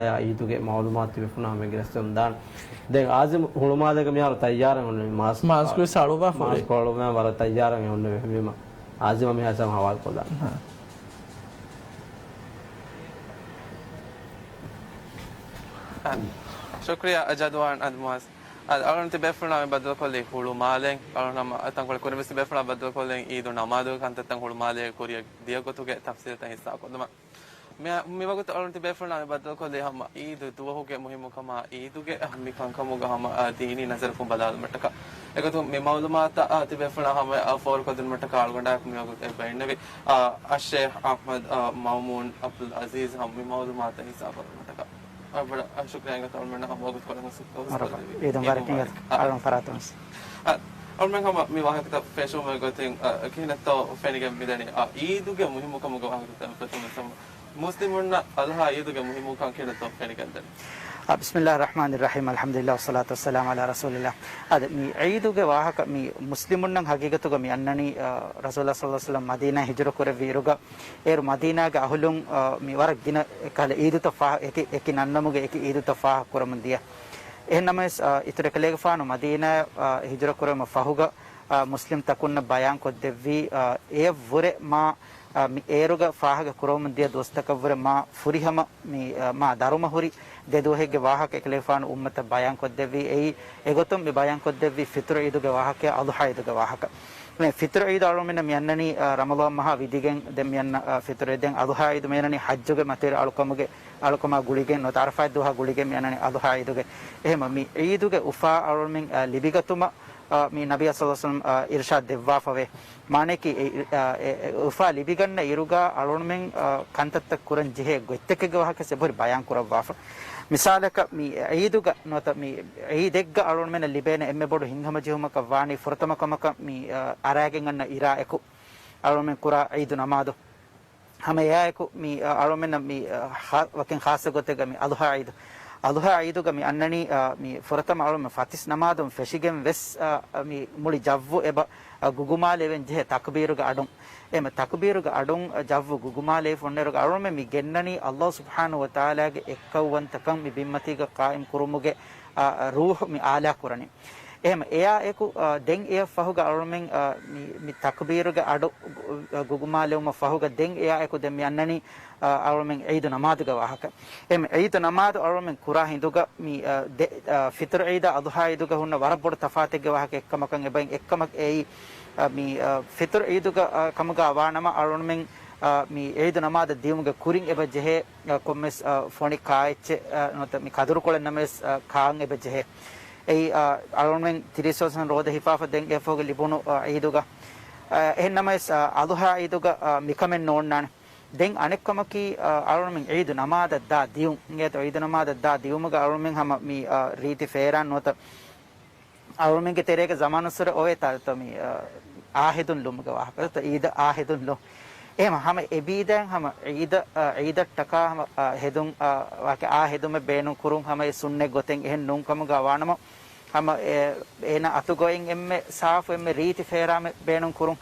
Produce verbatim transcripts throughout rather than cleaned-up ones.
އާ، އީދުގެ މައުލޫމާތު ތިބޭފުޅުންނާ ހަމަ ގެނެސްދެމުން ދާން. ދެން އާޒިމް ހުޅުމާލޭގަ މިހާރު ތައްޔާރަށް އޮންނެވި މާސް، މާސްކު ވެސް އަޅުވާފަ މާސްކު އަޅުވާ ވަރަށް ތައްޔާރަށް އެ އޮންނެވި. އެހެންވީމަ އާޒިމް މިހާރު ހަވާލުކޮށްލާން. ޝުކްރިޔާ ޖަދުވާން އަދި މާސް. އަ، އަޅުން ތިބޭފުޅުންނާ މި ބައްދަލުކޮށްލީ ހުޅުމާލެއިން. އަޅުން ހަމަ ތަންކޮޅެއް ކުރިން ވެސް ތިބޭފުޅުންނާ ބައްދަލުކޮށްލީ އީދު ނަމާދުގެ ކަންތައްތައް ހުޅުމާލެއިން ކުރިއަށް ދިޔަ ގޮތުގެ ތަފްސީލްތައް ހިއްސާކޮށްލުމަށް. މި، މިވަގުތު އަޅުން ތިބޭފުޅުންނާ މި ބައްދަލުކޮށްލީ ހަމަ އީދު ދުވަހުގެ މުހިއްމުކަމާ، އީދުގެ މި ކަންކަމުގަ ހަމަ، އަ، ދީނީ ނަޒަރަކުން ބަލާލުމަށްޓަކާ. އެގޮތުން މި މައުލޫމާތަށް، އަ، ތިބޭފުޅުންނާ ހަމަ، އަ، ފޯރުކޮށްދިނުމަށްޓަކާ އަޅުގަނޑާއެކު މިވަގުތު އެ ބައިންނެވި، އަ، އައްޝޭޚް އަޙްމަދު، އަ، މައުމޫން އަބްދުލް އަޒީޒް ހަމަ މި މައުލޫމާތަށް ހިއްސާކޮށްލުމަށްޓަކާ. އަ، ވަރަށް ޝުކްރިޔާ އިނގޭތޯ އަޅުމެންނަށް ހަމަ ވަގުތުކޮޅެއް ހުސް، ހުސްކޮށްދެއްވީ. އީދު މުބާރަކް އިނގޭތޯ އަޅުން ފަރާތުން ވެސް. އަ، އަޅުމެން ހަމަ މި ވާހަކަތައް ފެށުމުގެ ގޮތުން، އަ، ކިހިނެއްތޯ ފެނިގެން މިދަނީ؟ އަ، އީދުގެ މުހިއްމުކަމުގެ ވާހަކަތައް ފެށުމުން ހަމަ މުސްލިމުންނަށް އަޟްޙާ އީދުގެ މުހިއްމުކަން ކިހިނެއްތޯ ފެނިގެންދަނީ؟ އަ، ބިސްމިﷲ ރަޙްމާނި ރަޙީމް. އަލްޙަމްދުލިﷲ ވައްޞަލާތު ވައްސަލާމު ޢަލާ ރަސޫލިﷲ. އަދި މި ޢީދުގެ ވާހަކަ މި މުސްލިމުންނަށް ހަގީގަތުގަ މި އަންނަނީ، އަ، ރަސޫލާ ޞައްލަﷲ ޢަލައިހި ވަސައްލަމް މަދީނާ ހިޖުރަ ކުރެއްވި އިރުގަ، އޭރު މަދީނާގެ އަހުލުން، އަ، މި ވަރަށް ގިނަ ކަހަލަ ޢީދުތައް ފާހަ-، އެކި، އެކި ނަންނަމުގެ އެކި ޢީދުތައް ފާހަގަ ކުރަމުން ދިޔަ. އެހެން ނަމަވެސް، އަ، އިތުރު އެކަލޭގެފާނު މަދީނާއަށް، އަ، ހިޖުރަ ކުރެވުމަށް ފަހުގަ، އަ، މުސްލިމް ތަކުންނަށް ބަޔާން ކޮށްދެއްވީ، އަ، އެޔަށްވުރެ މާ، އަ، މި އޭރުގަ ފާހަގަ ކުރަމުން ދިޔަ ދުވަސްތަކަށްވުރެ މާ ފުރިހަމަ މި، އަ، މާ ދަރުމަ ހުރި ދެ ދުވަހެއްގެ ވާހަކަ އެކަލޭގެފާނު އުއްމަތަށް ބަޔާން ކޮށްދެއްވީ. އެއީ އެގޮތުން މި ބަޔާން ކޮށްދެއްވީ ފިތުރު ޢީދުގެ ވާހަކަ، އަޟްޙާ ޢީދުގެ ވާހަކަ. މި ފިތުރު ޢީދު އަޅުމެންނަށް މި އަންނަނީ، އަ، ރަމަޟާން މަހާ ވިދިގެން ދެން މި އަންނަ، އަ، ފިތުރު ޢީދު. ދެން އަޟްޙާ ޢީދު މި އަންނަނީ ޙައްޖުގެ މަތިވެރި އަޅުކަމުގެ، އަޅުކަމާ ގުޅިގެން ނުވަތަ ޢަރަފާތް ދުވަހާ ގުޅިގެން މި އަންނަނީ އަޟްޙާ ޢީދުގެ. އެހެންވީމަ މި ޢީދުގެ އުފާ އަޅުމެން، އަ، ލިބިގަތުމަށް، އަ، މި ނަބިއްޔާ ޞައްލަﷲ ޢަލައިހި ވަސައްލަމް، އަ، އިރުޝާދު ދެއްވާފަވޭ. މާނަޔަކީ އެ، އެ، އެ، އުފާ ލިބިގަންނަ އިރުގަ އަޅުމެން، އަ، ކަންތައްތައް ކުރަން ޖެހޭ ގޮތްތަކެއްގެ ވާހަކަ އެބަހުރި ބަޔާން ކުރައްވާފަ. މިސާލަކަށް މި ޢީދުގަ ނުވަތަ މި ޢީދެއްގަ އަޅުމެންނަށް ލިބޭނެ އެންމެ ބޮޑު ހިތްހަމަޖެހުމަކަށް ވާނީ ފުރަތަމަ ކަމަކަށް މި، އަ، އަރާގެން އަންނަ އިރާ އެކު އަޅުމެން ކުރާ ޢީދު ނަމާދު. ހަމަ އެއާއެކު މި، އަ، އަޅުމެންނަށް މި، އަ، ހާ-، ވަކިން ޚާއްޞަ ގޮތެއްގަ މި އަޟްޙާ ޢީދު. އަޟްޙާ ޢީދުގަ މި އަންނަނީ، އަ، މި ފުރަތަމަ އަޅުމެން ފަތިސް ނަމާދުން ފެށިގެން ވެސް، އަ، އަ، މި މުޅި ޖައްވު އެބަ، އަ، ގުގުމާލެވެން ޖެހޭ ތަކުބީރުގެ އަޑުން. އެމަ ތަކުބީރުގެ އަޑުން، އަ، ޖައްވު ގުގުމާލެވި ފޮންނައިރުގަ އަޅުމެން މި ގެންނަނީ ﷲ ސުބްޙާނަހޫ ވަތަޢާލާގެ އެއްކައުވަންތަކަން މި ބިންމަތީގަ ޤާއިމް ކުރުމުގެ، އަ، އަ، ރޫޙު މި އާލާ ކުރަނީ. އެހެން އެއާ އެކު، އަ، ދެން އެއަށް ފަހުގަ އަޅުމެން، އަ، މި، މި ތަކުބީރުގެ އަޑު ގު-، އަ، ގުގުމާލެވުމަށް ފަހުގަ ދެން އެއާ އެކު ދެން މި އަންނަނީ، އަ، އަޅުމެން ޢީދު ނަމާދުގެ ވާހަކަ. އެމް ޢީދު ނަމާދު އަޅުމެން ކުރާ ހިނދުގަ މި، އަ، ދެ-، އަ، ފިތުރު ޢީދާ އަޟްޙާ ޢީދުގަ ހުންނަ ވަރަށް ބޮޑު ތަފާތެއްގެ ވާހަކަ އެއްކަމަކަށް އެބައިން އެއްކަމަކަށް އެއީ، އަ، މި، އަ، ފިތުރު ޢީދުގަ، އަ، ކަމުގަ ވާނަމަ އަޅުމެން، އަ، މި ޢީދު ނަމާދަށް ދިޔުމުގެ ކުރިން އެބަ ޖެހޭ، އަ، ކޮންމެސް، އަ، ފޮނި ކާއެއްޗެއް، އަ، ނުވަތަ މި ކަދުރުކޮޅެއް ނަމަވެސް، އަ، ކާން އެބަ ޖެހޭ. އެއީ، އަ، އަޅުމެން ތިރީސް ރޯދަ ހިފާފަ ދެން އެފޯގެ ލިބުނު، އަ، ޢީދުގަ. އަ، އެހެން ނަމަވެސް، އަ، އަޟްޙާ ޢީދުގަ، އަ، މިކަމެއް ނޯންނާނެ. ދެން އަނެއްކަމަކީ، އަ، އަޅުމެން ޢީދު ނަމާދަށް ދާ ދިޔުން. އިނގޭތޯ ޢީދު ނަމާދަށް ދާ ދިޔުމުގަ އަޅުމެން ހަމަ މި، އަ، ރީތި ފޭރާން ނުވަތަ އަޅުމެންގެ ތެރޭގަ ޒަމާނުއްސުރެ އޮވޭތާ މި، އަ، އާ ހެދުން ލުމުގެ ވާހަކަ. ތަ ޢީދަށް އާ ހެދުން ލު. އެހެމަ ހަމަ އެބީދައިން ހަމަ ޢީދަށް، އަ، ޢީދަށްޓަކާ ހަމަ، އަ، ހެދުން، އަ، ވާކެ އާ ހެދުމެއް ބޭނުން ކުރުން ހަމަ އެ ސުންނަތް ގޮތެއް އެހެން ނޫން ކަމުގަ ވާނަމަ، ހަމަ އެ، އޭނަ އަތުގައިން އެންމެ ސާފު އެންމެ ރީތި ފޭރާމެއް ބޭނުން ކުރުން.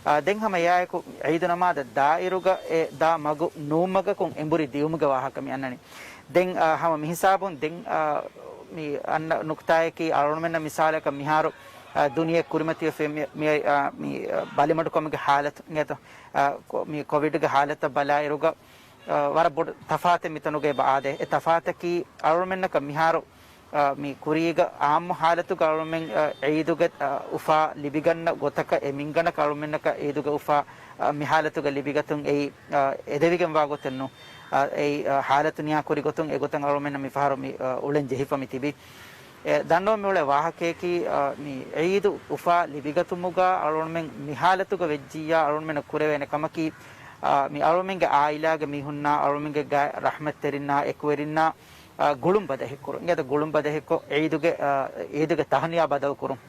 އާ، ދެން ހަމަ އެއާއެކު ޢީދު ނަމާދަށް ދާއިރުގަ އެ ދާ މަގު ނޫން މަގަކުން އެނބުރި ދިޔުމުގެ ވާހަކަ މި އަންނަނީ. ދެން، އާ، ހަމަ މިހިސާބުން ދެން، އާ، މި އަންނަ ނުކުތާއަކީ އަޅުމެންނަށް މިސާލަކަށް މިހާރު، އާ، ދުނިޔެ ކުރިމަތިވެފަ މި، މި، އާ، މި، އާ، ބަލިމަޑުކަމުގެ ޙާލަތު އިނގޭތޯ، އާ، ކޮ-، މި ކޮވިޑްގެ ޙާލަތަށް ބަލާއިރުގަ، އާ، ވަރަށް ބޮޑު ތަފާތެއް މިތަނުގަ އެބަ އާދޭ. އެ ތަފާތަކީ އަޅުމެންނަކަށް މިހާރު އަ، މި ކުރީގަ އާއްމު ޙާލަތުގަ އަޅުމެން، އަ، ޢީދުގެ، އަ، އުފާ ލިބިގަންނަ ގޮތަކަށް އެ މިންގަނޑަކަށް އަޅުމެންނަކަށް ޢީދުގެ އުފާ، އަ، މި ޙާލަތުގަ ލިބިގަތުން އެއީ، އަ، އެދެވިގެންވާ ގޮތެއް ނޫން. އަ، އެއީ، އަ، ޙާލަތު ނިޔާކުރި ގޮތުން އެގޮތަށް އަޅުމެންނަށް މިފަހަރު މި، އަ، އުޅެން ޖެހިފަ މި ތިބީ. އެ، ދަންނަވަން މިއުޅޭ ވާހަކަޔަކީ، އަ، މި ޢީދު އުފާ ލިބިގަތުމުގަ އަޅުމެން މި ޙާލަތުގަ ވެއްޖިއްޔާ އަޅުމެންނަށް ކުރެވޭނެ ކަމަކީ، އަ، މި އަޅުމެންގެ ޢާއިލާގެ މީހުންނާ، އަޅުމެންގެ ގާތް ރަޙްމަތްތެރިންނާ، އެކުވެރިންނާ، އާ، ގުޅުން ބަދަހިކުރުން. އިނގޭތަ ގުޅުން ބަދަހިކޮށް ޢީދުގެ، އާ، ޢީދުގެ ތަހުނިޔާ ބަދަލުކުރުން.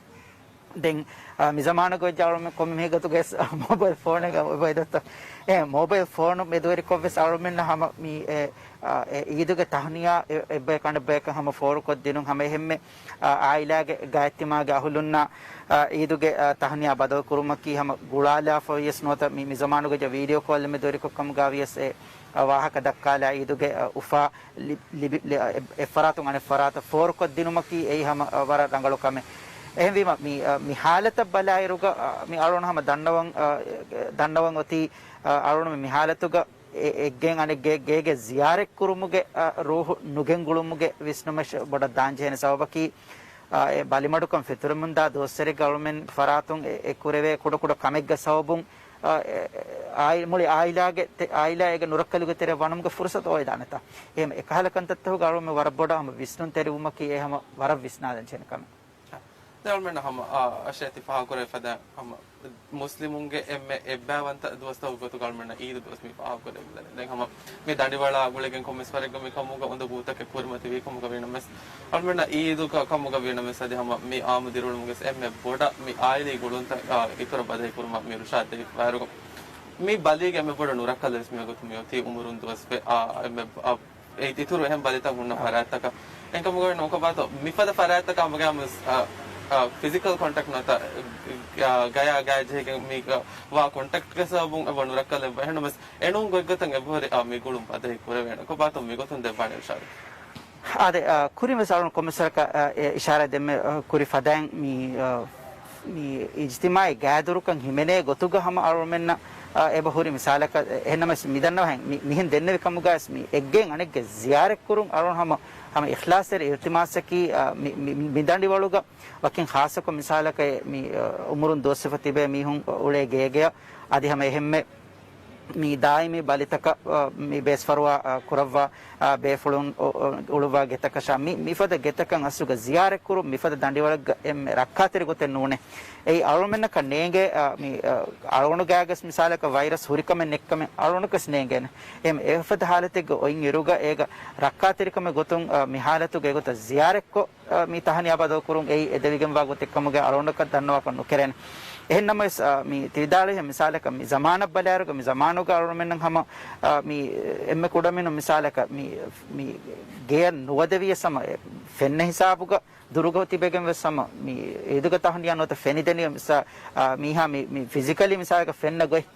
ދެން، އާ، މި ޒަމާނުގަ ވެއްޖެ އަޅުމެން ކޮންމެ މީހެއްގެ އަތުގައި ވެސް މޯބައިލް ފޯނެއް އޮތްތަ؟ އެ، މޯބައިލް ފޯނު މެދުވެރިކޮށް ވެސް އަޅުމެންނަށް ހަމަ މި، އެ، އާ، އެ ޢީދުގެ ތަހުނިޔާ އެ، އެއްބަޔަކު އަނެއްބަޔަކަށް ހަމަ ފޯރުކޮށްދިނުން ހަމަ އެހެންމެ، އާ، ޢާއިލާގެ ގާތްތިމާގެ އަހުލުންނާ، އާ، ޢީދުގެ، އާ، ތަހުނިޔާ ބަދަލުކުރުމަކީ ހަމަ ގުޅާލާފަ ވިޔަސް ނުވަތަ މި، މި ޒަމާނުގަ ވީޑިއޯ ކޯލް މެދުވެރިކޮށް ކަމުގަ ވިޔަސް އެ، އަ، ވާހަކަ ދައްކާލާ އީދުގެ، އަ، އުފާ ލި-، ލިބި-، ލި-، އަ، އެ-، އެއްފަރާތުން އަނެއްފަރާތަށް ފޯރުކޮށްދިނުމަކީ އެއީ ހަމަ، އަ، ވަރަށް ރަނގަޅު ކަމެއް. އެހެންވީމަ، މި، އަ، މި ހާލަތަށް ބަލާއިރުގަ، އަ، މި އަޅުގަނޑު ހަމަ ދަންނަވަން، އަ، ދަންނަވަން އޮތީ، އަ، އަޅުގަނޑުމެން މި ހާލަތުގަ އެ-، އެއްގެއިން އަނެއްގެ ގޭގެ ޒިޔާރަތްކުރުމުގެ، އަ، ރޫހު ނުގެންގުޅުމުގެ ވިސްނުމަށް ބޮޑަށް ދާންޖެހޭނެ ސަބަބަކީ، އާ، އެ ބަލިމަޑުކަން ފެތުރެމުންދާ ދުވަސްވަރެއްގަ އަޅުމެން ފަރާތުން އެ، އެ ކުރެވޭ ކުޑަކުޑަ ކަމެއްގެ ސަބަބުން، އާ، އެ، އާއި-، މުޅި އާއިލާގެ ތެ-، އާއިލާ އޭގެ ނުރައްކަލުގެ ތެރެއަށް ވަނުމުގެ ފުރުސަތު އޮވެދާނެތާ. އެހެން އެކަހަލަ ކަންތައްތަކުގަ އަޅުމެން ވަރަށް ބޮޑަށް ހަމަ ވިސްނުންތެރިވުމަކީ އެ ހަމަ ވަރަށް ވިސްނާލަން ޖެހޭނެ ކަމެއް. ދެން އަޅުމެންނަށް ހަމަ، އާ، އަށެތި ފާހަގަކުރެވި ފަދަ ހަމަ މުސްލިމުންގެ އެންމެ އެއްބައިވަންތަ ދުވަސްތަކުގެ ގޮތުގަ އަޅުމެންނަށް އީދު ދުވަސް މި ފާހަގަކުރެވިދާނެ. ދެން ހަމަ މި ދަނޑިވަޅާ ގުޅިގެން ކޮންމެސް ވަރެއްގަ މި ކަމުގަ އުނދަގޫތަކެއް ކުރިމަތިވީ ކަމުގަ ވީނަމަވެސް، އަޅުމެންނަށް އީދު ކަ-، ކަމުގަ ވީނަމަވެސް އަދި ހަމަ މި އާއްމު ދިރިއުޅުމުގެ އެންމެ ބޮޑަށް މި އާއިލީ ގުޅުންތައް، އާ، އިތުރަށް ބަދަހި ކުރުމަށް މި އިރުޝާދު ދެވިފައިވާއިރު، މި ބަލީގެ އެންމެ ބޮޑު ނުރައްކަލުވެސް މިވަގުތު މި އޮތީ އުމުރުން ދުވަސްވެ، އާ، އެންމެ، އާ، އެ އިތުރު އެހެން ބަލިތައް ހުންނަ ފަރާތްތަކަށް. އެހެންކަމުގަ ނުކޮބާތޯ މިފަދަ ފަރާތްތަކަށް ހަމަގައިމުވެސް، އާ، އާ، ފިޒިކަލް ކޮންޓެކްޓް ނުވަތަ، އާ، ގަޔާ ގަޔާ ޖެހިގެން މި، އާ، ވާ ކޮންޓެކްޓްގެ ސަބަބުން އެބަ ނުރައްކަލެއް އެހެންނަމަވެސް އެނޫން ގޮތްގޮތަށް އެބަހުރި، އާ، މި ގުޅުން ބަދަހި ކުރެވޭނެ. ކޮބާތޯ މިގޮތުން ދެއްވާނެ އިރުޝާދު؟ އާދެ، އާ، ކުރިންވެސް އަޅުން ކޮންމެސް ވަރަކަށް، އާ، އެ އިޝާރާތް ދެންމެ، އާ، ކުރި ފަދައިން މި، އާ، މި އިޖްތިމާއީ ގާތްދުރުކަން ހިމެނޭ ގޮތުގަ ހަމަ އަޅުމެންނަށް، އާ، އެބަ ހުރި މިސާލަކަށް، އެ، އެހެންނަމަވެސް މިދަންނަވަހެން މި، މިހެން ދެންނެވި ކަމުގައި ވެސް މި އެއްގެއިން އަނެއްގެ ޒިޔާރަތްކުރުން އަޅުން ހަމަ، ހަމަ އިޚްލާޞްތެރި އިލްތިމާސަކީ، އާ، މި، މި، މި، މި ދަނޑިވަޅުގަ ވަކިން ޚާއްޞަކޮށް މިސާލަކަށް މި، އާ، އުމުރުން ދުވަސްވެފަ ތިބޭ މީހުން އުޅޭ ގޭގެއަށް އަދި ހަމަ އެހެންމެ މި ދާއިމީ ބަލިތަކަށް، އަ، މި ބޭސްފަރުވާ، އަ، ކުރައްވާ، އަ، ބޭފުޅުން އޮ-، އޮ-، އުޅުއްވާ ގެތަކަށާ މި، މިފަދަ ގެތަކަށް އަސްލުގަ ޒިޔާރަތްކުރުން މިފަދަ ދަނޑިވަޅެއްގަ އެންމެ ރައްކާތެރި ގޮތެއް ނޫނޭ. އެއީ އަޅުމެންނަކަށް ނޭނގޭ، އަ، މި، އަ، އަޅުގަނޑުގައިގަސް މިސާލަކަށް ވައިރަސް ހުރިކަމެއް ނެތްކަމެއް އަޅުގަނޑަކަސް ނޭނގޭނެ. އެހެން އެފަދަ ހާލަތެއްގަ އޮތް އިރުގަ އޭގަ ރައްކާތެރިކަމެއް ގޮތުން، އަ، މި ހާލަތުގެ ގޮތަށް ޒިޔާރަތްކޮށް، އަ، މި ތަހަނިޔާ ބަދަލުކުރުން އެއީ އެދެވިގެންވާ ގޮތެއްކަމުގައި އަޅުގަނޑަކަށް ދަންނަވާފަ ނުކެރޭނެ. އެހެންނަމަވެސް، އަ، މި ތިވިދާޅުވިހެން މިސާލަކަށް މި ޒަމާނަށް ބަލާއިރުގަ މި ޒަމާނުގަ އަޅުމެންނަށް ހަމަ، އަ، މި އެންމެ ކުޑަމިނުން މިސާލަކަށް މި، މި ގެޔަށް ނުވަދެވިޔަސް ހަމަ ފެންނަ ހިސާބުގަ ދުރުގަ ތިބެގެން ވެސް ހަމަ މި އީދުގެ ތަހަނިޔާ ނުވަތަ ފެނިދެނި މިސާ-، އަ، މީހާ މި، މި ފިޒިކަލީ މިސާލަކަށް ފެންނަ ގޮތް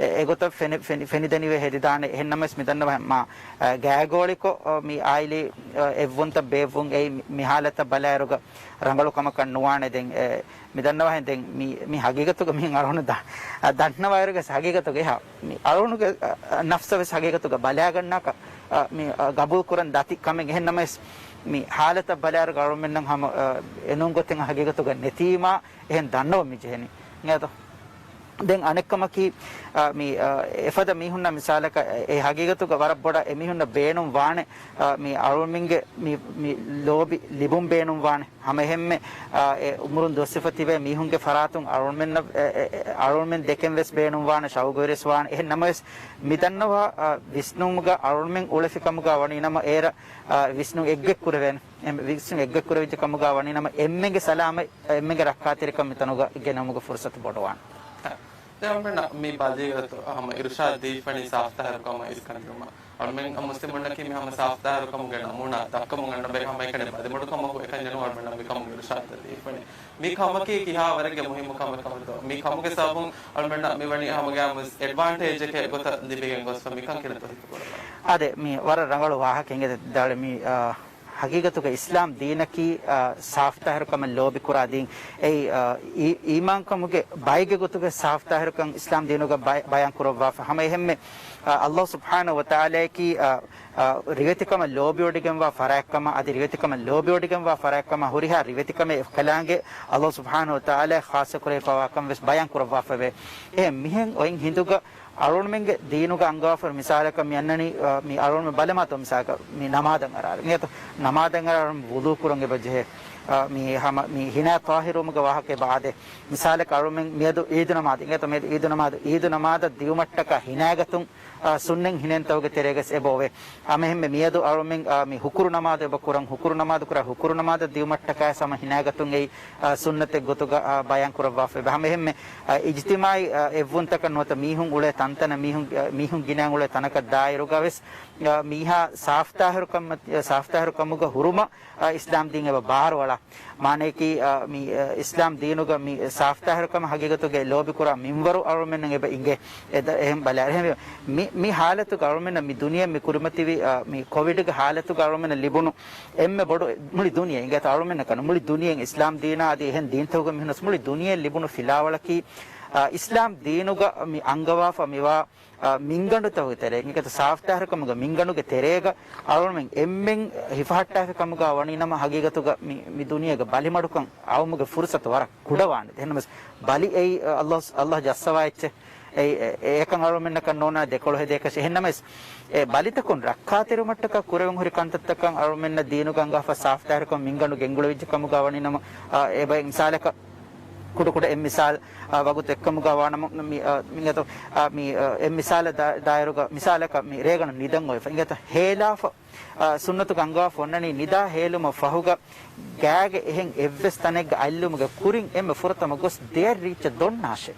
އެ، އެގޮތަށް ފެނި-، ފެނި-، ފެނިދެނިވެ ހެދިދާނެ. އެހެންނަމަވެސް މިދަންނަވަހެން މާ، އަ، ގާތްގޯޅިކޮށް، އަ، މި އާއިލީ، އަ، އެއްވުންތައް ބޭއްވުން އެއީ މި، މި ހާލަތަށް ބަލާއިރުގަ ރަނގަޅު ކަމަކަށް ނުވާނެ. ދެން، އެ، މިދަންނަވަހެން ދެން މި، މި ހަގީގަތުގަ މިހެން އަޅުގަނޑު ދަ-، އަ، ދަންނަވާއިރުގަސް ހަގީގަތުގަ އެހާ މި އަޅުގަނޑުގެ، އަ، އަ، ނަފްސަށް ވެސް ހަގީގަތުގަ ބަލާގަންނާކަށް، އަ، މި، އަ، ގަބޫލު ކުރަން ދަތި ކަމެއް. އެހެންނަމަވެސް މި ހާލަތަށް ބަލާއިރުގަ އަޅުމެންނަށް ހަމަ، އަ، އެނޫން ގޮތެއް ހަގީގަތުގަ ނެތީމާ އެހެން ދަންނަވަން މި ޖެހެނީ. އިނގޭތޯ؟ ދެން އަނެއްކަމަކީ، އަ، މި، އަ، އެފަދަ މީހުންނަށް މިސާލަކަށް އެ ހަގީގަތުގަ ވަރަށް ބޮޑަށް އެމީހުންނަށް ބޭނުން ވާނެ، އަ، މި އަޅުމެންގެ މި، މި ލޯބި ލިބުން ބޭނުން ވާނެ. ހަމަ އެހެންމެ، އަ، އެ އުމުރުން ދުވަސްވެފަ ތިބޭ މީހުންގެ ފަރާތުން އަޅުމެންނަށް، އެ، އެ، އަޅުމެން ދެކެން ވެސް ބޭނުން ވާނެ، ޝައުގުވެރިވެސް ވާނެ. އެހެން ނަމަވެސް، މި ދަންނަވާ، އަ، ވިސްނުމުގަ އަޅުމެން އުޅެފި ކަމުގަ ވަނީ ނަމަ އޭރަށް، އަ، ވިސްނުން އެއްގޮތް ކުރެވޭނެ. އެ، ވިސްނުން އެއްގޮތް ކުރެވިއްޖެ ކަމުގަ ވަނީ ނަމަ އެންމެންގެ ސަލާމަތް، އެންމެންގެ ރައްކާތެރިކަން މިތަނުގަ ގެނައުމުގެ ފުރުސަތު ބޮޑުވާނެ. އަ، ދެން އަޅުމެންނަށް މި ބަލީގަތު ހަމަ އިރުޝާދު ދީފަނީ ސާފުތާހިރުކަމާ އިރުކަންދިނުމަށް. އަޅުމެން މުސްލިމުންނަކީ މި ހަމަ ސާފުތާހިރުކަމުގެ ނަމޫނާ ދައްކަމުން އަންނަ ބައެއް ހަމައެކަނި ބަލިމަޑުކަމަކު އެކަންޏެއް ނޫން އަޅުމެންނަށް މިކަމުގެ އިރުޝާދު ދީފަނީ. މި ކަމަކީ ކިހާ ވަރެއްގެ މުހިއްމު ކަމެއް ކަމެއްތޯ؟ މި ކަމުގެ ސަބަބުން އަޅުމެންނަށް މި ވަނީ ހަމަގައިމުވެސް އެޑްވާންޓޭޖެކޭ ގޮތަށް ލިބިގެން ގޮސްފަ މިކަން ކިހިނެއްތޯ ހިތުކުރައްވާ؟ އާދެ، މި ވަރަށް ރަނގަޅު ވާހަކަ އިނގޭ ދާޅެ މި، އާ، ހަގީގަތުގަ އިސްލާމް ދީނަކީ، އާ، ސާފުތާހިރުކަމަށް ލޯބިކުރާ ދީން. އެއީ، އާ، އީ-، އީމާންކަމުގެ ބައެއްގެ ގޮތުގަ ސާފުތާހިރުކަން އިސްލާމް ދީނުގަ ބަޔ-، ބަޔާން ކުރައްވާފަ. ހަމަ އެހެންމެ، އާ، އައްލާހު ސުބްޙާނަހު ވަތަޢާލާއަކީ، އާ، އާ، ރިވެތިކަމަށް ލޯބިވޮޑިގެންވާ ފަރާތްކަމަށް، އަދި ރިވެތިކަމަށް ލޯބިވޮޑިގެންވާ ފަރާތްކަމަށް ހުރިހާ ރިވެތިކަމެއް އެކަލާނގެ އައްލާހު ސުބްޙާނަހު ވަތަޢާލާ ޚާއްޞަކުރެވިފަވާކަން ވެސް ބަޔާން ކުރައްވާފައެވެ. އެހެން މިހެން އޮތް ހިނދުގަ އަޅުގަނޑުމެންގެ ދީނުގަ އަންގަވާފަ މިސާލަކަށް މި އަންނަނީ، އާ، މި އަޅުގަނޑު ބަލަމާތޯ މިސާލަކަށް މި ނަމާދަށް އަރާރު. އިނގޭތޯ؟ ނަމާދަށް އަރާ އަޅުގަނޑު ވުޟޫ ކުރަން އެބަ ޖެހޭ. އާ، މި ހަމަ މި ހިނާ ޠާހިރުވުމުގެ ވާހަކަ އެބަ އާދޭ. މިސާލަކަށް އަޅުގަނޑުމެން މިއަދު އީދު ނަމާދު، އިނގޭތޯ؟ މިއަދު އީދު ނަމާދު، އީދު ނަމާދަށް ދިޔުމަށްޓަކާ ހިނާގަތުން، އާ، ސުންނަތް ހިނެންތަކުގެ ތެރޭގަސް އެބަ އޮވޭ. ހަމައެހެންމެ މިއަދު އަޅުމެން، އާ، މި ހުކުރު ނަމާދު އެބަ ކުރަން، ހުކުރު ނަމާދު ކުރާ، ހުކުރު ނަމާދަށް ދިޔުމަށްޓަކާ ހަމަ ހިނާގަތުން އެއީ، އާ، ސުންނަތެއް ގޮތުގަ، އާ، ބަޔާން ކުރައްވާފައެވެ. ހަމައެހެންމެ، އާ، އިޖްތިމާޢީ، އާ، އެއްވުންތަކަށް ނުވަތަ މީހުން އުޅޭ ތަންތަނަށް މީހުން، މީހުން ގިނަ އުޅޭ ތަނަކަށް ދާއިރުގަ ވެސް، މީހާ ސާފްތާހިރުކަމަށް، ސާފްތާހިރުކަމުގަ ހުރުމަށް، އިސްލާމް ދީން އެބަ ބާރުއަޅާ. މާނަޔަކީ، މި، އިސްލާމް ދީނުގަ މި ސާފްތާހިރުކަމަށް ހަގީގަތުގައި ލޯބިކުރާ މިންވަރު އަޅުމެންނަށް އެބަ އިނގޭ. އެ ދަ-، އެހެން ބަލާ. އެހެންވެ، މި، މި ހާލަތުގަ އަޅުމެންނަށް މި ދުނިޔެ މި ކުރިމަތިވި، މި ކޮވިޑްގެ ހާލަތުގަ އަޅުމެންނަށް ލިބުނު އެންމެ ބޮޑު، މުޅި ދުނިޔެ، އިނގޭތޯ އަޅުމެންނަކަށް ނު، މުޅި ދުނިޔެ އިސްލާމް ދީނާ އަދި އެހެން ދީންތަކުގެ މީހުނަސް މުޅި ދުނިޔެ ލިބުނު ފިލާވަޅަކީ، އިސްލާމް ދީނުގަ މި އަންގަވާފަ މިވާ، މިންގަނޑުތަކުގެ ތެރޭ، އިނގޭތޯ ސާފްތާހިރުކަމުގެ މިންގަނޑުގެ ތެރޭގަ އަޅުމެން އެންމެން ހިފަހައްޓާފި ކަމުގަ ވަނީ ނަމަ، ހަގީގަތުގަ މި، މި ދުނިޔޭގަ ބަލިމަޑުކަން އައުމުގެ ފުރުސަތު ވަރަށް ކުޑަވާނެ. އެހެންނަމަވެސް، ބަލި އެއީ، އަ، އައްލާހް، އައްލާހް ޖައްސަވާ އެއްޗެއް. އެ، އެ، އެކަން އަޅުމެންނަކަށް ނޯންނާނެ ދެކޮޅު ހެދޭކަށެއް. އެހެންނަމަވެސް، އެ ބަލިތަކުން ރައްކާތެރިވުމަށްޓަކާ ކުރެވެން ހުރި ކަންތައްތަކަށް އަޅުމެންނަށް ދީނުގަ އަންގާފަ ސާފްތާހިރުކަމުގެ މިންގަނޑު ގެންގުޅެވިއްޖެ ކަމުގަ ވަނީ ނަމަ، އާ، އެބައި މިސާލަކަށް، ކުޑަކުޑަ އެއް މިސާލް، އާ، ވަގުތު އެއްކަމުގަ ވާނަމަ، މި، އާ، މި އަތު، އާ، މި، އާ، އެއް މިސާލަށް ދާ-، ދާއިރުގަ، މިސާލަކަށް މި ރޭގަނޑު ނިދަން އޮވެފަ. އިނގޭތޯ ހޭލާފަ، އާ، ސުންނަތުގަ އަންގާފަ އޮންނަނީ ނިދާ ހޭލުމަށް ފަހުގަ ގާގެ އެހެން އެއްވެސް ތަނެއްގަ އަތްލުމުގެ ކުރިން އެންމެ ފުރަތަމަ ގޮސް ދެއަތް ރީއްޗަށް ދޮންނާށޭ.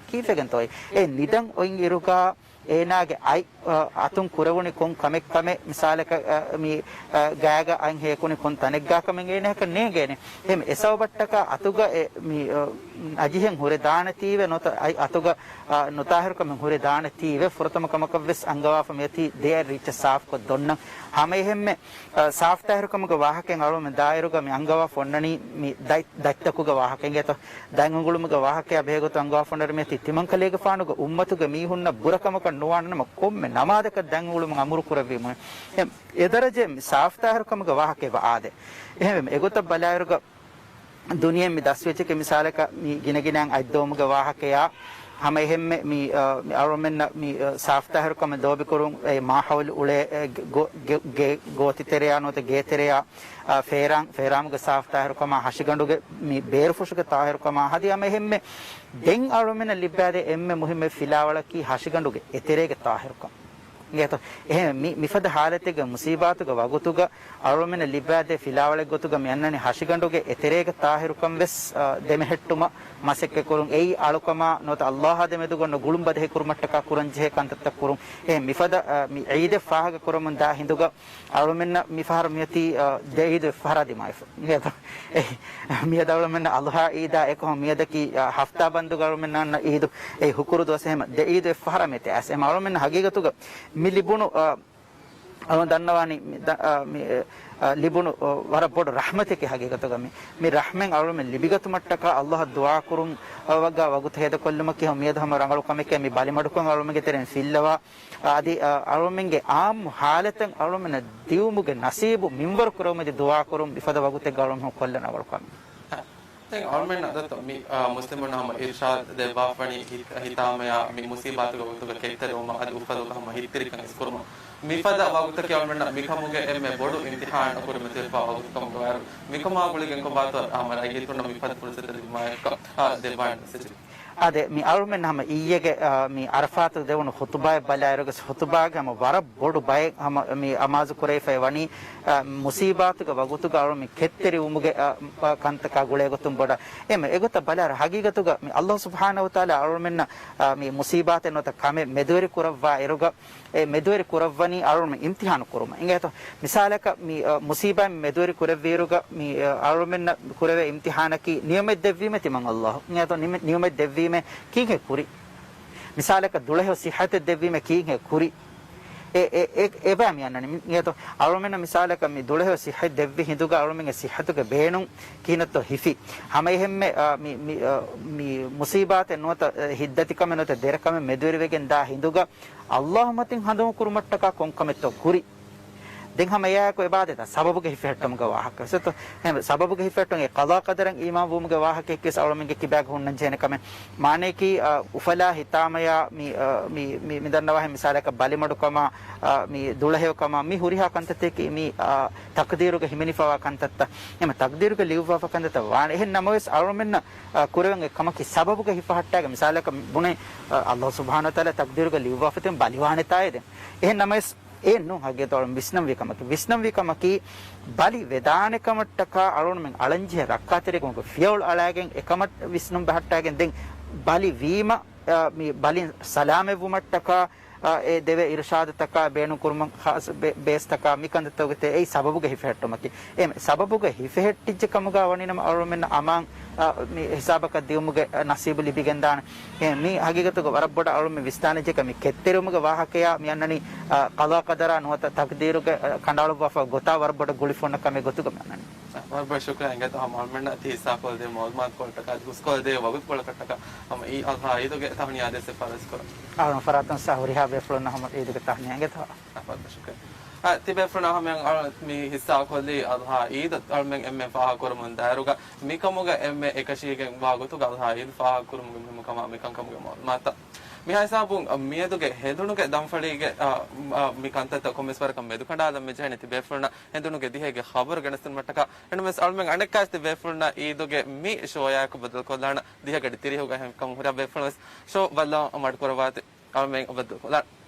ކީއްވެގެންތޯއޭ؟ އެ ނިދަން އޮތް އިރުގަ އޭނާގެ އަތް، އަ، އަތުން ކުރެވުނި ކޮން ކަމެއްކަމެއް، މިސާލަކަށް، އަ، މި، އަ، ގާގަ އަތް ހޭކުނި ކޮން ތަނެއްގާކަމެއް އޭނައަކަށް ނޭނގޭނެ. އެހެން އެ ސަބަބަށްޓަކާ އަތުގަ އެ، މި، އަ، ނަޖިހެއް ހުރެދާނެތީވެ ނުވަތަ އަތް އަތުގަ، އަ، ނުތާހިރުކަމެއް ހުރެދާނެތީވެ ފުރަތަމަ ކަމަކަށްވެސް އަންގަވާފަ މިއޮތީ ދެއަތް ރީއްޗަށް ސާފުކޮށް ދޮންނަން. ހަމައެހެންމެ، އަ، ސާފްތާހިރުކަމުގެ ވާހަކައިން އަޅުމެން ދާއިރުގަ މި އަންގަވާފަ އޮންނަނީ މި ދަތް-، ދަތްތަކުގެ ވާހަކަ. އިނގޭތޯ؟ ދަތް އުނގުޅުމުގެ ވާހަކައާ ބެހޭގޮތުން އަންގަވާފަ އޮންނަނީ މިއޮތީ ތިމަންކަލޭގެފާނުގެ އުއްމަތުގެ މީހުންނަށް ބުރަކަމަކަށް ނުވާނެ ނަމަ ކޮންމެ ނަމާދަކަށް ދަތް އުނގުޅުމުން އަމުރު ކުރެއްވީމު. އެ، އެދަރަޖައިން މި ސާފްތާހިރުކަމުގެ ވާހަކަ އެބަ އާދޭ. އެހެންވެ، އެގޮތަށް ބަލާއިރުގަ ދުނިޔެ މި ދަސްވެއްޖެކޭ މިސާލަކަށް މި ގިނަގިނައިން އަތްދޮވުމުގެ ވާހަކަޔާ، ހަމައެހެންމެ މި، އަ، މި އަޅުމެންނަށް މި، އަ، ސާފްތާހިރުކަމެއް ލޯބިކުރުން އެ މާހައުލު އުޅޭ، އެ، ގެ-، ގޯ-، ގެ-، ގޭ-، ގޯތިތެރެޔާ ނުވަތަ ގޭތެރެޔާ، އަ، ފޭރާން، ފޭރާމުގެ ސާފްތާހިރުކަމާ ހަށިގަނޑުގެ މި ބޭރުފުށުގެ ތާހިރުކަމާ ހަދި ހަމައެހެންމެ ދެން އަޅުމެންނަށް ލިބިއާދޭ އެންމެ މުހިއްމު ފިލާވަޅަކީ ހަށިގަނޑުގެ އެތެރޭގެ ތާހިރުކަން. އިނގޭތޯ؟ އެހެން މި، މިފަދަ ހާލަތެއްގަ މުސީބާތުގެ ވަގުތުގަ އަޅުމެންނަށް ލިބާދޭ ފިލާވަޅެއްގޮތުގަ މި އަންނަނީ ހަށިގަނޑުގެ އެތެރޭގެ ތާހިރުކަން ވެސް، އަ، ދެމެހެއްޓުމަށް މަސައްކަތްކުރުން. އެއީ އަޅުކަމާ ނުވަތަ އައްލާހާ ދެމެދުގަ އޮންނަ ގުޅުންބަދަހިކުރުމަށްޓަކާ ކުރަންޖެހޭ ކަންތައްތައް ކުރުން. އެހެން މިފަދަ، އަ، މި ޢީދެއް ފާހަގަކުރަމުން ދާ ހިނދުގަ އަޅުމެންނަށް މިފަހަރު މިއޮތީ، އަ، ދެ ޢީދު އެއްފަހަރާ ދިމާވެފަ. އެ، މިއަދު އަޅުމެންނަށް އަޟްޙާ ޢީދާ އެކަހަލަ މިއަދަކީ، އަ، ހަފްތާ ބަންދުގަ އަޅުމެންނަށް އަންނަ ޢީދު، އެ ހުކުރު ދުވަސް އެހެން ދެ ޢީދު އެއްފަހަރާ މިއޮތީ އައިސް. އެހެން އަޅުމެންނަށް ހަގީގަތުގަ މި ލިބުނު، އަ، އަޅުން ދަންނަވާނީ މި ދަ-، އަ، މި، އަ، ލިބުނު، އަ، ވަރަށް ބޮޑު ރަޙްމަތެކޭ ހަގީގަތުގަ މި، މި ރަޙްމަތް އަޅުމެން ލިބިގަތުމަށްޓަކާ އައްލާހަށް ދުޢާކުރުން، އަ، ވަގާ ވަގުތު ހޭދަކޮށްލުމަކީ ހަމަ މިއަދު ހަމަ ރަނގަޅު ކަމެކޭ. މި ބަލިމަޑުކަން އަޅުމެންގެ ތެރެއިން ފިއްލަވާ، އަ، އަދި، އަ، އަޅުމެންގެ ޢާއްމު ޙާލަތަށް އަޅުމެންނަށް ދިއުމުގެ ނަސީބު މިންވަރު ކުރެވުމަށް ދުޢާކުރުން މިފަދަ ވަގުތެއްގަ އަޅުމެން ކޮށްލަން ރަނގަޅު ކަމެއް. ދެން އަޅުމެންނަށް ދަތު މި، އާ، މުސްލިމުން ހަމަ އިރްޝާދު ދެއްވާފަނީ ހިތް-، ހިތާމަޔާ މި މުސީބާތުގެ ވަގުތުގަ ކެތްތެރިވުމަށް އަދި އުފަލުގަ ހަމަ ހިތްތިރިކަން އިސްކުރުމަށް. މިފަދަ ވަގުތަކީ އަޅުމެންނަށް މިކަމުގެ އެންމެ ބޮޑު އިމްތިޙާން ކުރިމަތިވެފާ ވަގުތުކަމުގަވާއިރު، މިކަމާ ގުޅިގެން ކޮބާތޯ ހަމަ ރައްޔިތުންނަށް މިފަދަ ފުރުސަތެއް ދިމާވެއްކަ، އާ، ދެއްވާނެ މެސެޖެއް. އާދެ، މި އަޅުމެން ހަމަ އިއްޔެގެ، އާ، މި ޢަރަފާތު ދެވުނު ޚުޠުބާއެއް ބަލާއިރުގަ ޚުޠުބާގެ ހަމަ ވަރަށް ބޮޑު ބައެއް ހަމަ މި އަމާޒު ކުރެވިފައި ވަނީ، އާ، މުސީބާތުގެ ވަގުތުގަ އަޅު މި ކެތްތެރިވުމުގެ، އާ، ކަންތަކާ ގުޅޭގޮތުން ބޮޑަށް. އެމެ އެގޮތަށް ބަލާއިރު ޙަޤީޤަތުގަ މި ﷲ ސުބްޙާނަހޫ ވަތަޢާލާ އަޅުމެންނަށް، އާ، މި މުސީބާތެއް ނުވަތަ ކަމެއް މެދުވެރި ކުރައްވާ އިރުގަ، އެ މެދުވެރި ކުރައްވަނީ އަޅުމެން އިމްތިޙާނު ކުރުމަށް. އިނގޭތޯ؟ މިސާލަކަށް މި، އަ، މުސީބާތް މެދުވެރި ކުރެއްވިއިރުގަ މި، އަ، އަޅުމެންނަށް ކުރެވޭ އިމްތިޙާނަކީ ނިޢުމަތް ދެއްވީމޭ ތިމަން ﷲ. އިނގޭތޯ؟ ނިމެ-، ނިޢުމަތް ދެއްވީމޭ ކީކޭ ކުރީ؟ މިސާލަކަށް ދުޅަހެޔޮ ޞިއްޙަތެއް ދެއްވީމޭ ކީކޭ ކުރީ؟ އެ، އެ، އެ، އެބަ މި އަންނަނީ. އިނގޭތޯ؟ އަޅުމެންނަށް މިސާލަކަށް މި ދުޅަހެޔޮ ޞިއްޙަތް ދެއްވި ހިނދުގަ އަޅުމެންގެ ޞިއްޙަތުގެ ބޭނުން ކިހިނެއްތޯ ހިފީ. ހަމައެހެންމެ، އަ، މި، މި، އަ، މި މުސީބާތެއް ނުވަތަ، އަ، ހިތްދަތިކަމެއް ނުވަތަ ދެރަކަމެއް މެދުވެރިވެގެން ދާ ހިނދުގަ ﷲ މަތިން ހަނދުމަކުރުމަށްޓަކާ ކޮންކަމެއްތޯ ކުރީ؟ ދެން ހަމަ އެއާއެކު އެބާދޭތަ ސަބަބުގެ ހިފެހެއްޓުމުގެ ވާހަކަ. ސެތޯ؟ އެހެން ސަބަބުގެ ހިފެހެއްޓުން އެ ޤަޟާ ޤަދަރަށް އީމާންވުމުގެ ވާހަކައެއްވެސް އަޅުމެންގެ ކިބާގަ ހުންނަން ޖެހޭނެ ކަމެއް. މާނަޔަކީ، އަ، އުފަލާ ހިތާމަޔާ މި، އަ، މި، މި، މި ދަންނަވާހެން މިސާލަކަށް ބަލިމަޑުކަމާ، އަ، މި ދުޅަހެޔޮކަމާ، މި ހުރިހާ ކަންތައްތަކަކީ މި، އަ، ތަޤްދީރުގަ ހިމެނިފަވާ ކަންތައްތައް. އެމަ ތަޤްދީރުގަ ލިޔުއްވާފަ ކަންތައްތައް ވާނެ. އެހެން ނަމަވެސް އަޅުމެންނަށް، އަ، ކުރެވެން އެ ކަމަކީ ސަބަބުގަ ހިފަހައްޓާގެ މިސާލަކަށް ބުނެ، އަ، ﷲ ސުބްޙާނަހޫ ވަތަޢާލާ ތަޤްދީރުގަ ލިޔުއްވާފަ ތިމަން ބަލިވާނެތާއޭ ދެން. އެހެން ނަމަވެސް އެއެއް ނޫން ހަގީގަތަށް ވިސްނަންވީ ކަމަކީ. ވިސްނަންވީ ކަމަކީ ބަލި ވެދާނެ ކަމަށްޓަކާ އަޅުމެން އަޅަންޖެހޭ ރައްކާތެރިކަމުގެ ފިޔަވަޅު އަޅާގެން އެކަމަށް ވިސްނުން ބަހައްޓާގެން ދެން ބަލި ވީމަ އާ، މި ބަލިން ސަލާމަތްވުމަށްޓަކާ، އާ، އެ ދެވޭ އިރުޝާދުތަކާ ބޭނުން ކުރުމަށް ޚާއްޞަ ބޭ-، ބޭސްތަކާ މި ކަންތައްތަކުގެ ތެ-، އެއީ ސަބަބުގަ ހިފެހެއްޓުމަކީ. އެ ސަބަބުގަ ހިފެހެއްޓިއްޖެ ކަމުގަ ވަނީނަމަ އަޅުމެންނަށް އަމާން، އާ، މި ހިސާބަކަށް ދިއުމުގެ، އާ، ނަސީބު ލިބިގެންދާނެ. އެ މި ހަގީގަތުގަ ވަރަށް ބޮޑަށް އަޅުމެން ވިސްނާލަންޖެހޭ މި ކެތްތެރިވުމުގެ ވާހަކަޔާ މި އަންނަނީ، އާ، ޤަޟާ ޤަދަރާ ނުވަތަ ތަޤްދީރުގެ، އާ، ކަނޑައަޅުއްވާފަ ގޮތާ ވަރަށް ބޮޑަށް ގުޅިފަ އޮންނަ ކަމެއް ގޮތުގަ މި އަންނަނީ. ވަރަށް ބޮޑަށް ޝުކުރިއްޔާ އިނގޭތޯ ހަމަ އަޅުމެންނަށް ތި ހިއްސާކޮށްދޭ މަޢުލޫމާތުކޮޅަކަށްޓަކާ އަދި ހުސްކޮށްދޭ ވަގުތުކޮޅަކަށްޓަކާ. ހަމަ އީ އަޟްޙާ ޢީދުގެ ތަހުނިޔާ ދޭއްސެއް ފަރާތް ކުރަން. އަޅުގަނޑު ފަރާތުން ސާ ހުރިހާ ބޭފުޅުންނަށް ހަމަ ޢީދުގެ ތަހުނިޔާ އިނގޭތޯ. ވަރަށް ބޮޑަށް ޝުކުރިއްޔާ. އާ، ތިބޭފުޅުންނަށް ހަމަ އަޅު-، މި ހިއްސާކޮށްލީ އަޟްޙާ ޢީދު އަޅުމެން އެންމެ ފާހަގަކުރަމުން ދާއިރުގަ މިކަމުގަ އެންމެ އެކަށީގެން ވާ ގޮތުގަ އަޟްޙާ ޢީދު ފާހަގަކުރުމުގެ މުހިއްމުކަމާ މިކަންކަމުގެ މަޢުލޫމާތު. މިހާ ހިސާބުން، އަ، މިއަދުގެ ހެނދުނުގެ ދަންފަޅީގެ، އަ، އަ، މި ކަންތައްތައް ކޮންމެސް ވަރަކަށް މެދުކަނޑާލަން މި ޖެހެނީ ތި ބޭފުޅުންނަށް ހެނދުނުގެ ދިހައިގެ ޚަބަރު ގެނެސްދިނުމަށްޓަކާ. އެންމެސް އަޅުމެން އަނެއްކާސް ތި ބޭފުޅުންނަށް ޢީދުގެ މި ޝޯއާއެކު ބައްދަލުކޮށްލާނަ ދިހަ ގަޑި ތިރީހުގަ އެހެން ކަމު ހުރިހާ ބޭފުޅުން ވެސް ޝޯ ބައްލަވަން މަޑުކުރައްވާތި. އަޅުމެން ބައްދަލުކޮށްލާނަ.